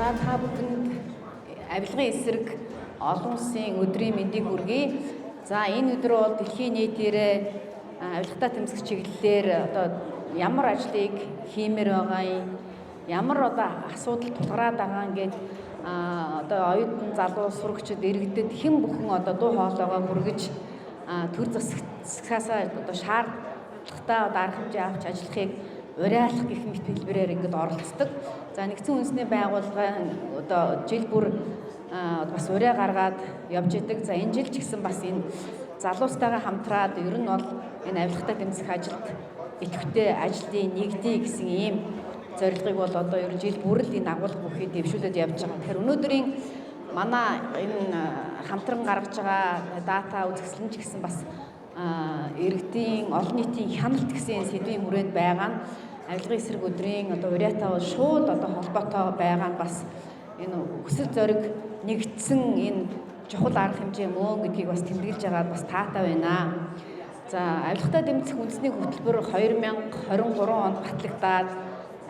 За, та бүхэнд авилгын эсрэг олон улсын өдрийн мэндийг хүргэе. За, энэ өдөр бол дэлхийн нийтээр авилгатай тэмцэх чиглэлээр одоо ямар ажлыг хиймээр байгаа юм, ямар одоо асуудал тулгараад байгаа ингээд одоо оюутан, залуу, сурагчид, иргэдэд хэн бүхэн одоо дуу хоолойгоо хүргэж төр засгасаа одоо шаардлагатай одоо арга хэмжээ авч ажиллахыг уриалах гэх мэт хэлбэрээр ингээд оролцдог. За, нэгдсэн үндэсний байгууллагын одоо жил бүр бас уриа гаргаад явж идэг. За, энэ жил ч гэсэн бас энэ залуустайгаа хамтраад ер нь бол энэ авилгатай тэмцэх ажилд идэвхтэй ажлын нэгдий гэсэн ийм зорилгыг бол одоо ер нь жил бүр л энэ агуулга бүхий дэвшүүлээд явж байгаа. Тэгэхээр өнөөдрийн манай энэ хамтран гаргаж байгаа дата үзэсгэлэн ч гэсэн бас иргэдийн олон нийтийн хяналт гэсэн сэдвийн хүрээнд байгаа нь авилгын эсрэг өдрийн одоо уриатай бол шууд одоо холбоотой байгаа нь бас энэ хүсэл зориг нэгдсэн энэ чухал арга хэмжээ мөн гэдгийг бас тэмдэглэж байгаад бас таатай байна. За, авилгатай дэмжих үндэсний хөтөлбөр 2023 онд батлагдаад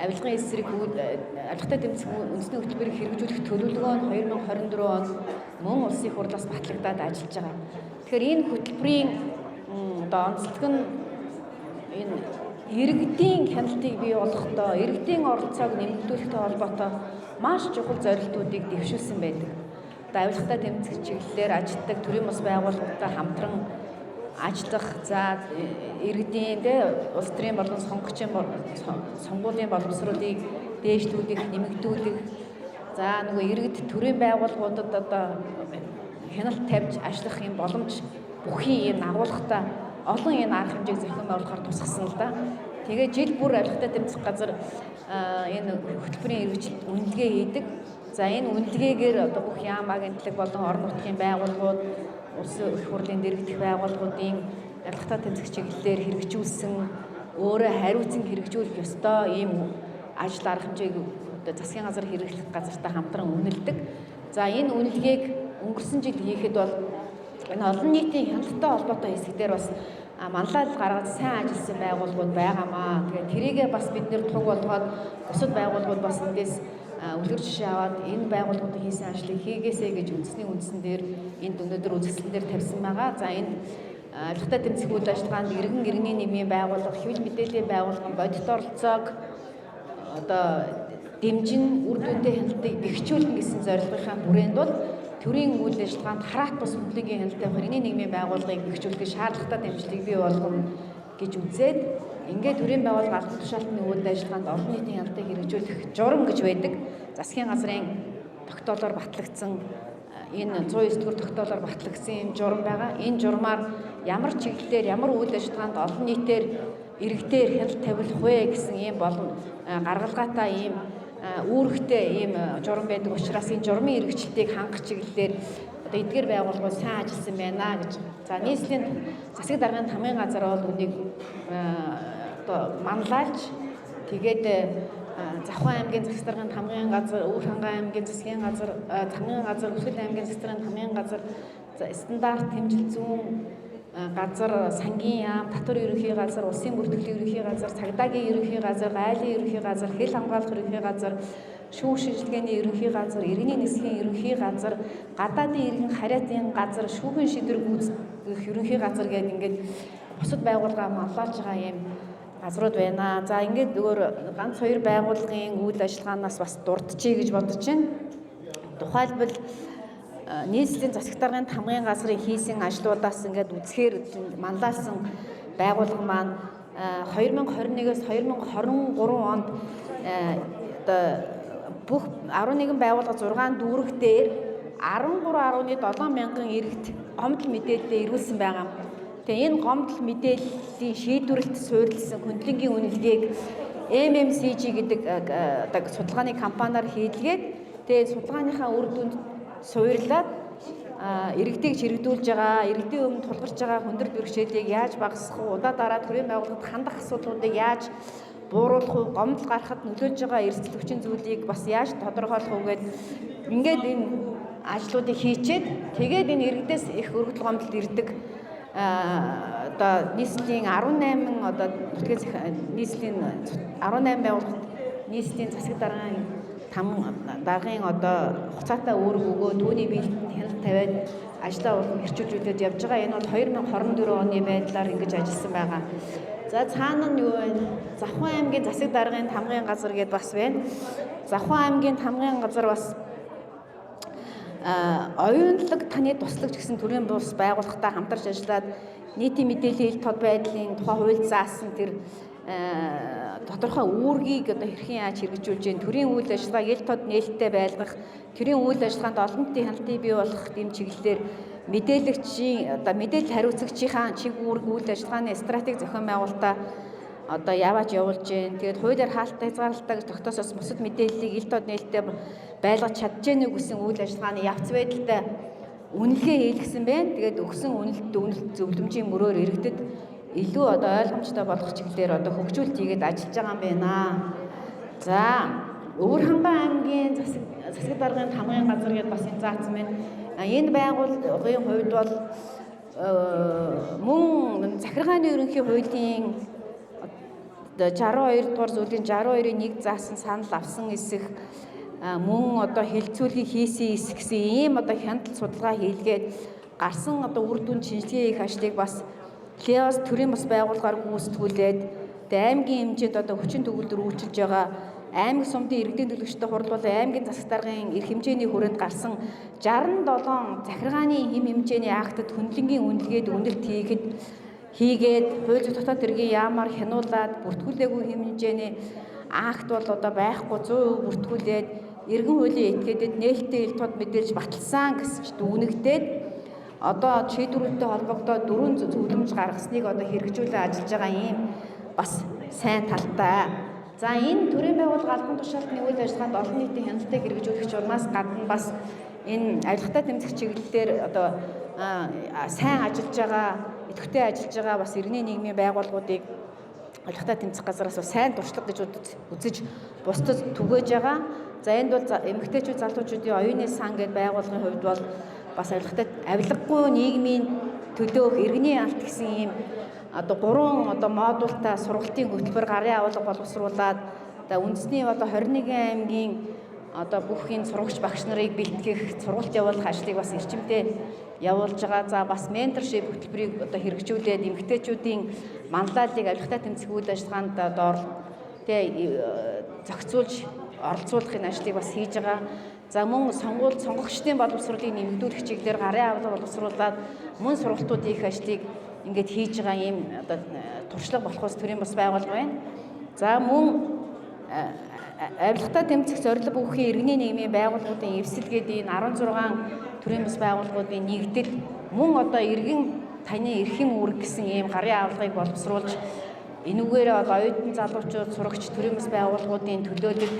авилгын эсрэг авилгатай дэмжих үндэсний хөтөлбөрийг хэрэгжүүлэх төлөвлөгөө нь 2024 онд мөн улсын их хурлаас батлагдаад ажиллаж байгаа. Тэгэхээр энэ хөтөлбөрийн одоо онцлог нь энэ иргэдийн хяналтыг бий болгохдоо иргэдийн оролцоог нэмэгдүүлэхтэй холбоотой маш чухал зорилтуудыг дэвшүүлсэн байдаг. Одоо авилгатай тэмцэх чиглэлээр ажилладаг төрийн бас байгууллагуудтай хамтран ажиллах, за иргэдийн тэ улс төрийн болон сонгогчийн сонгуулийн боловсролыг дээшлүүлэх, нэмэгдүүлэх, за нөгөө иргэд төрийн байгууллагуудад одоо хяналт тавьж ажиллах юм боломж бүхий ийм агуулгатай олон энэ арга хэмжээг зохион байгуулахаар тусгасан л да. Тэгээ жил бүр авилгатай тэмцэх газар энэ хөтөлбөрийн хэрэгжилт үнэлгээ хийдэг. За, энэ үнэлгээгээр одоо бүх яам, агентлаг болон орон нутгийн байгууллагууд, улсын их хурлын дэргэдэх байгууллагуудын авилгатай тэмцэх чиглэлээр хэрэгжүүлсэн, өөрөө хариуцсан хэрэгжүүлэх ёстой ийм ажил арга хэмжээг одоо засгийн газар, хэрэглэх газартай хамтран үнэлдэг. За, энэ үнэлгээг өнгөрсөн жил хийхэд бол энэ олон нийтийн хяналттай холбоотой хэсэг дээр бас манлайл гаргаж сайн ажилласан байгууллагууд байгаамаа. Тэгээд тэрийгээ бас бид нэр туг болгоод бусад байгууллагууд бас эндээс үлгэр жишээ аваад энэ байгууллагуудын хийсэн ажлыг хийгээсэй гэж үндэсний үндсэн дээр энд өнөөдөр үзэсгэлэн дээр тавьсан байгаа. За, энэ авилгатай тэмцэх үйл ажиллагаанд иргэн иргэний нийгмийн байгууллага, хэвлэл мэдээллийн байгууллага бодит оролцоог одоо дэмжин, үр дүнтэй хяналтыг бэхжүүлнэ гэсэн зорилгынхаа хүрээнд бол төрийн үйл ажиллагаанд хараат бус хөндлөнгийн хяналт тавих иргэний нийгмийн байгууллагыг бэхжүүлэхэд шаардлагатай дэмжлэг бий болгоно гэж үзээд ингээд төрийн байгууллага албан тушаалтны үйл ажиллагаанд олон нийтийн хяналтыг хэрэгжүүлэх журам гэж байдаг. Засгийн газрын тогтоолоор батлагдсан энэ 109 дугаар тогтоолоор батлагдсан ийм журам байгаа. Энэ журмаар ямар чиглэлээр ямар үйл ажиллагаанд олон нийтээр иргэдээр хяналт тавилах вэ гэсэн ийм болон гаргалгаатай ийм үүрэгтэй ийм журам байдаг учраас энэ журмын хэрэгжилтийг хангах чиглэлээр одоо эдгээр байгууллагууд сайн ажилласан байна гэж. За, нийслэлийн засаг даргын тамгын газар бол үнийг одоо манлайлж тэгээд Завхан аймгийн засаг даргын тамгын газар, Өвөр хангай аймгийн засгийн газар, тамгын газар, Өсгөл аймгийн засаг даргын тамгын газар, стандарт тэмжил зүүн газар, сангийн яам, татвар ерөнхий газар, улсын бүртгэлийн ерөнхий газар, цагдаагийн ерөнхий газар, гайлын ерөнхий газар, хэл хамгаалах ерөнхий газар, шүүх шинжилгээний ерөнхий газар, иргэний нисхийн ерөнхий газар, гадаадын иргэн хариатын газар, шүүхийн шийдвэр гүйцэтгэх ерөнхий газар гэдэг ингээд бусад байгууллага манлайлж байгаа юм газрууд байна. За, ингээд өөр ганц хоёр байгууллагын үйл ажиллагаанаас бас дурдчихъя гэж бодож байна. Тухайлбал нийслэлийн засаг даргын тамгын газрын хийсэн ажлуудаас ингээд үзэхээр манлайлсан байгууллага маань 2021-ээс 2023 онд одоо бүх 11 байгууллага 6 дүүрэг дээр 13.7 мянган иргэд гомдол мэдээлэлээ ирүүлсэн байгаа. Тэгээ энэ гомдол мэдээллийн шийдвэрлэлт суурилсан хөндлөнгийн үнэлгээг MMCG гэдэг одоо судалгааны компаниар хийлгээд, тэгээ судалгааныхаа үр дүнд суурлаад иргэдийг чирэгдүүлж байгаа, иргэдийн өмнө тулгарч байгаа хүндрэл бэрхшээлийг яаж багасгах вэ? Удаа дараа төрийн байгууллагад хандах асуудлуудыг яаж бууруулах вэ? Гомдол гаргахад нөлөөлж байгаа эрсдэл хүчин зүйлийг бас яаж тодорхойлох вэ гээд ингээд энэ ажлуудыг хийчээд тэгээд энэ иргэдээс их өргөдөл гомдолд ирдэг одоо нийслэлийн 18 одоо нутгийн нийслэлийн 18 байгууллагад нийслэлийн засаг даргын там даргын одоо хугацаатай үүрэг өгөө түүний биелэлтэнд хяналт тавиад ажлаа улам хэрчүүлжүүлээд явж байгаа. Энэ бол 2024 оны байдлаар ингэж ажилласан байгаа. За цаана нь юу вэ? Завхан аймгийн засаг даргын тамгын газар гэдээ бас байна. Завхан аймгийн тамгын газар бас оюунлаг таны туслагч гэсэн төрийн бус байгууллагатай хамтарч ажиллаад нийтийн мэдээллийн ил тод байдлын тухай хууль заасан тэр тодорхой үүргийг одоо хэрхэн яаж хэрэгжүүлж гин төрийн үйл ажиллагааг ил тод нээлттэй байлгах, төрийн үйл ажиллагаанд олон нийтийн хяналтыг бий болгох дэм чиглэлээр мэдээлэгчийн одоо мэдээлэл хариуцагчийнхаа чиг үүрэг үйл ажиллагааны стратеги зохион байгуулалтаа одоо явааж явуулж гин. Тэгээд хуулиар хаалттай хязгаарлалтай гэж тогтоосоос бусад мэдээллийг ил тод нээлттэй байлгаж чадж гэнэ үү гэсэн үйл ажиллагааны явц байдалтай үнэлгээ хийлгсэн байна. Тэгээд өгсөн үнэлт үнэлт зөвлөмжийн мөрөөр иргэдэд илүү одоо ойлгомжтой болгох чиглэлээр одоо хөгжүүлэлт хийгээд ажиллаж байгаа юм байна. За, Өвөр хангай аймгийн засаг даргын тамгын газар гэдээ бас энэ заасан байна. Энэ байгууллагын хувьд бол мөн захиргааны ерөнхий хуулийн 62 дугаар зүйлийн 62-ын 1 заасан санал авсан эсэх мөн одоо хэлцүүлгийг хийсэн эсэх гэсэн ийм одоо хяналт судалгаа хийлгээд гарсан одоо үр дүн шинжилгээ хийх ажлыг бас Леос төрийн бас байгууллагаар гүйцэтгүүлээд тэгээ аймгийн хэмжээнд одоо хүчин төгөлдөр үйлчилж байгаа аймаг сумдын иргэдийн төлөгчтэй хурал болон аймгийн засаг даргын эрх хэмжээний хүрээнд гарсан 67 захиргааны хэм хэмжээний актад хөндлөнгийн үнэлгээд үнэлт хийгээд хууль зүйн дотоод хэргийн яамаар хянуулаад бүртгүүлээгүй хэм хэмжээний акт бол одоо байхгүй 100% бүртгүүлээд иргэн хуулийн этгээдэд нээлттэй ил тод мэдээлж баталсан гэсэн ч дүгнэгдээд одоо шийдвэрүүдтэй холбогдоод 4 зөвлөмж гаргасныг одоо хэрэгжүүлэн ажиллаж байгаа ийм бас сайн талтай. За энэ төрийн байгууллага албан тушаалтны үйл ажиллагаанд олон нийтийн хяналтыг хэрэгжүүлэх журмаас гадна бас энэ авилгатай тэмцэх чиглэлээр одоо сайн ажиллаж байгаа, идэвхтэй ажиллаж байгаа бас иргэний нийгмийн байгууллагуудыг авилгатай тэмцэх газараас бас сайн туршлага гэж үзэж бусдад түгээж байгаа. За энд бол эмэгтэйчүүд залуучуудын оюуны сан гэдэг байгууллагын хувьд бол бас авилгагүй нийгмийн төлөөх иргэний алт гэсэн ийм одоо 3 одоо модултай сургалтын хөтөлбөр гарын агуулга боловсруулад одоо үндэсний одоо 21 аймгийн одоо бүх энэ сурагч багш нарыг бэлтгэх, сургалт явуулах ажлыг бас эрчимтэй явуулж байгаа. За бас менторшип хөтөлбөрийг одоо хэрэгжүүлээд эмэгтэйчүүдийн манлайллыг авилгатай тэмцэх үйл ажиллагаанд доор зохицуулж оролцуулах энэ ажлыг бас хийж байгаа. За мөн сонгогчдын боловсролыг нэмэгдүүлэх чиглэлээр гарын авлага боловсруулад мөн сургалтууд хийх ажлыг ингээд хийж байгаа ийм одоо туршлага болохоос төрийн бас байгууллага байна. За мөн авилгатай тэмцэх зорилго бүхий иргэний нийгмийн байгууллагуудын эвсэл гэдэг энэ 16 төрийн бас байгууллагуудын нэгдэл мөн одоо иргэн таны эрхийн үүрэг гэсэн ийм гарын авлагыг боловсруулж энүүгээрээ бол оюутан залуучууд сурагч төрийн бас байгууллагуудын төлөөлөлд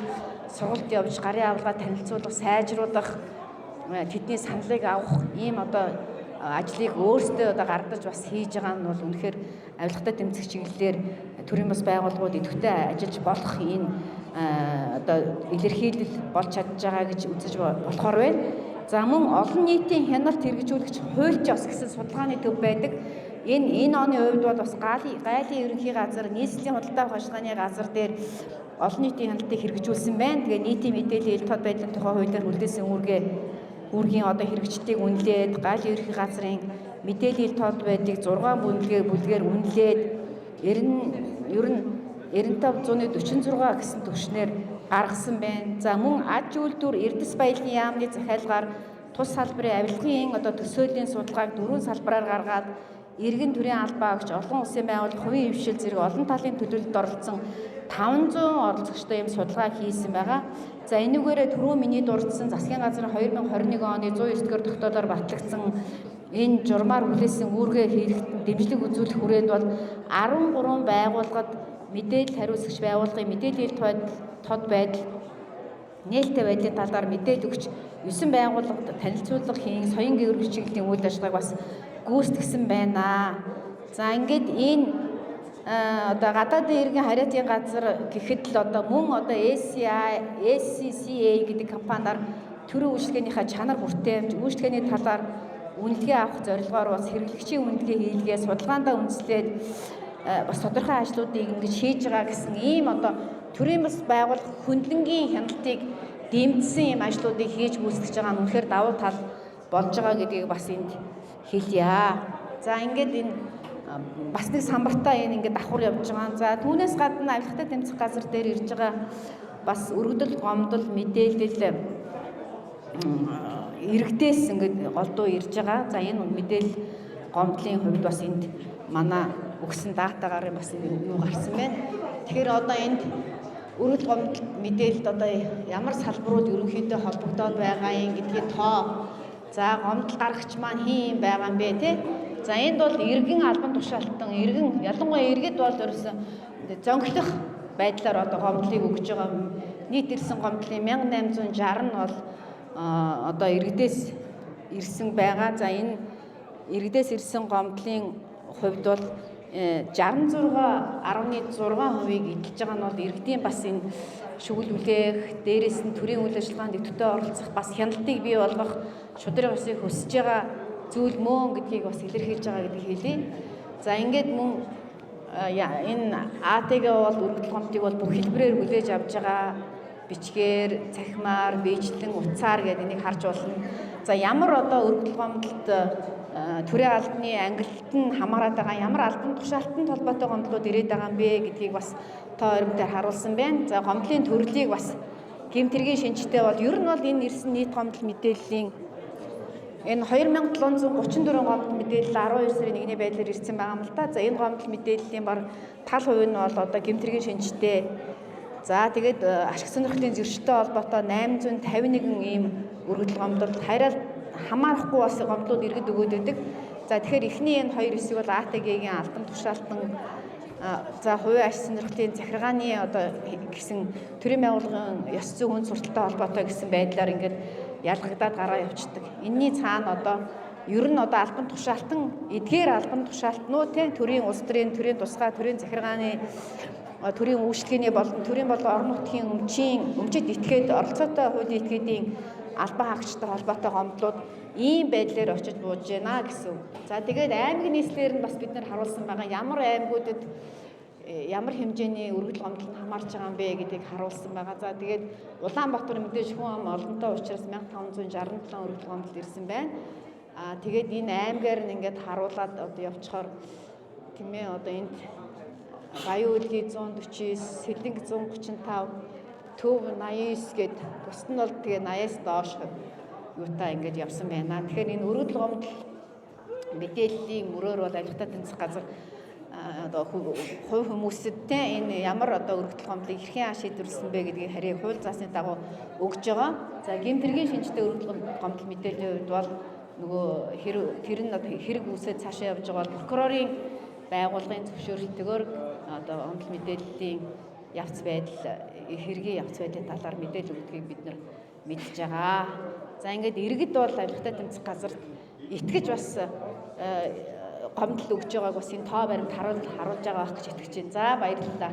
сургалт явж гарын авлагаа танилцуулах, сайжруулах, тэдний саналыг авах ийм одоо ажлыг өөрсдөө одоо гардаж бас хийж байгаа нь бол үнэхээр авилгатай тэмцэх чиглэлээр төрийн бас байгууллагууд идэвхтэй ажиллаж болох энэ одоо илэрхийлэл болж чадж байгаа гэж үзэж болохоор байна. За мөн олон нийтийн хяналт хэрэгжүүлэгч хуульч ос гэсэн судалгааны төв байдаг. Энэ оны хувьд бол бас гайлын ерөнхий газар, нийслэлийн худалдаа авах ажиллагааны газар дээр олон нийтийн хяналтыг хэрэгжүүлсэн байна. Тэгээ нийтийн мэдээллийн ил тод байдлын тухай хуулиар хүлээсэн үүргийн одоо хэрэгжлийг үнэлээд, гайлын ерөнхий газрын мэдээллийн ил тод байдлыг 6 бүлгээр үнэлээд 9546 гэсэн түвшнээр гаргасан байна. За мөн аж үйлдвэр Эрдэс баялагын яамны захиалгаар тус салбарын авилгын одоо төсөөллийн судалгааг 4 салбараар гаргаад иргэн төрийн албаа өгч олон улсын байгууллага, хувийн хвшил зэрэг олон талын төлөөлөлд оролцсон 500 оролцогчтой ийм судалгаа хийсэн байгаа. За энүүгээрээ түрүү миний дурдсан засгийн газрын 2021 оны 109 дугаар тогтоолоор батлагдсан энэ журмаар хүлээсэн үүргээ хийхэд дэмжлэг үзүүлэх хүрээнд бол 13 байгууллагад мэдээлэл хариуцагч байгууллагын мэдээллийн тод байдал нээлттэй байдлын талаар мэдээлэл өгч 9 байгууллагад танилцуулга хийн соён гэрүүл чиглэлийн үйл ажиллагааг бас гүйцэтгсэн байна. За ингээд энэ одоо гадаадын иргэн хариатын газар гэхэд л одоо мөн одоо SCI, SCCA гэдэг компаниар төрийн үйлчилгээнийхээ чанар бүтээмж, үйлчилгээний талаар үнэлгээ авах зорилгоор бас хэрэглэгчийн үнэлгээ хийлгээ судалгаандаа үндэслээд бас тодорхой ажлуудыг ингэж хийж байгаа гэсэн ийм одоо төрийн бас байгууллага хөндлөнгийн хяналтыг дэмжсэн юм ажлуудыг хийж гүйцэтгэж байгаа нь үнэхээр давуу тал болж байгаа гэдгийг бас энд хэлье. За ингээд энэ бас нэг самбартаа энэ ингээд давхар явж байгаа. За түүнээс гадна авилгатай тэмцэх газар дээр ирж байгаа бас өргөдөл, гомдол, мэдээлэл иргэдээс ингээд голдуу ирж байгаа. За энэ мэдээлэл гомдлын хувьд бас энд манай өгсөн датагаар бас юу гарсан байна. Тэгэхээр одоо энд өргөдөл гомдол мэдээлэлд одоо ямар салбарууд ерөнхийдөө холбогдоод байгаа юм гэдгийг тоо. За гомдол гаргагч маань хэн юм байгаа юм бэ те? За энд бол иргэн албан тушаалтан иргэн ялангуяа иргэд бол ерөөсөн зөнгөлөх байдлаар одоо гомдлыг өгж байгаа. Нийт ирсэн гомдлын 1860 нь бол одоо иргэдээс ирсэн байгаа. За энэ иргэдээс ирсэн гомдлын хувьд бол 66.6%-ийг эдэлж байгаа нь бол иргэдийн бас энэ шүгэл хүлээх, дээрээс нь төрийн үйл ажиллагаанд идэвхтэй оролцох, бас хяналтыг бий болгох шудраг ёсыг хүсэж байгаа зүйл мөн гэдгийг бас илэрхийлж байгаа гэдгийг хэлье. За ингээд мөн энэ АТГ бол өргөдөл гомдлыг бол бүх хэлбэрээр хүлээж авч байгаа бичгээр, цахимаар, биечлэн, утсаар гэдэг энийг харж болно. За ямар одоо өргөдөл гомдолд төрийн албаны ангилалт нь хамаарат байгаа ямар албан тушаалтан холбоотой гомдлууд ирээд байгаа юм бэ гэдгийг бас тоо баримтаар харуулсан байна. За гомдлын төрлийг бас гэмт хэргийн шинжтэй бол ер нь бол энэ ирсэн нийт гомдол мэдээллийн энэ 2734 гомдол мэдээлэл 12 сарын 1-ний байдлаар ирсэн байгаа юм л да. За энэ гомдол мэдээллийн бар тал хувь нь бол одоо гэмт хэргийн шинжтэй. За тэгээд ашиг сонирхлын зөрчилтэй холбоотой 851 ийм өргөдөл гомдол хараад хамаарахгүй бас гомдлууд иргэд өгөөд байдаг. За тэгэхээр эхний энэ хоёр хэсэг бол АТГ-ийн албан тушаалтан за хувийн ашиг сонирхлын захиргааны одоо гэсэн төрийн байгууллагын ёс зүйн хүн сурталтай холбоотой гэсэн байдлаар ингээд ялгагдаад гараа явцдаг. Энийний цаана одоо ер нь одоо албан тушаалтан эдгээр албан тушаалтнууд тийм төрийн улс төрийн төрийн тусгай төрийн захиргааны төрийн үйлчилгээний болон төрийн болон орон нутгийн өмчийн өмчид этгээд оролцоотой хуулийн этгээдийн албан хаагчтай холбоотой гомдлууд ийм байдлаар очиж бууж байна гэсэн. За тэгээд аймгийн нийслэлээр нь бас бид нар харуулсан байгаа ямар аймагуудад ямар хэмжээний өргөдөл гомдол нь хамаарч байгаа юм бэ гэдгийг харуулсан байгаа. За тэгээд Улаанбаатар мэдээж хүн ам олонтой учраас 1567 өргөдөл гомдол ирсэн байна. Аа тэгээд энэ аймгаар нь ингээд харуулад одоо явчихаар тийм ээ одоо энд Баян үлгий 149, Сэлэнг 135, Төв 89 гээд бусд нь бол тэгээ 80-аас доош юутай ингээд явсан байна. Тэгэхээр энэ өргөдөл гомдол мэдээллийн мөрөөр бол авилгатай тэмцэх газар одоо хувь хүмүүсэд те энэ ямар одоо өргөдөл гомдлыг хэрхэн шийдвэрлэсэн бэ гэдгийг харийг хууль заасны дагуу өгж байгаа. За гэмт хэргийн шинжтэй өргөдөл гомдол мэдээллийн хувьд бол нөгөө хэрэг тэр нь одоо хэрэг үүсээд цаашаа явж байгаа бол прокурорын байгууллагын зөвшөөрөлтөөр одоо гомдол мэдээллийн явц байдал хэргийн явц байдлын талаар мэдээлэл өгдгийг бид нар мэдж байгаа. За ингээд иргэд бол авилгатай тэмцэх газарт итгэж бас гомдол өгж байгааг бас энэ тоо баримт харуулж байгаа байх гэж итгэж байна. За баярлалаа.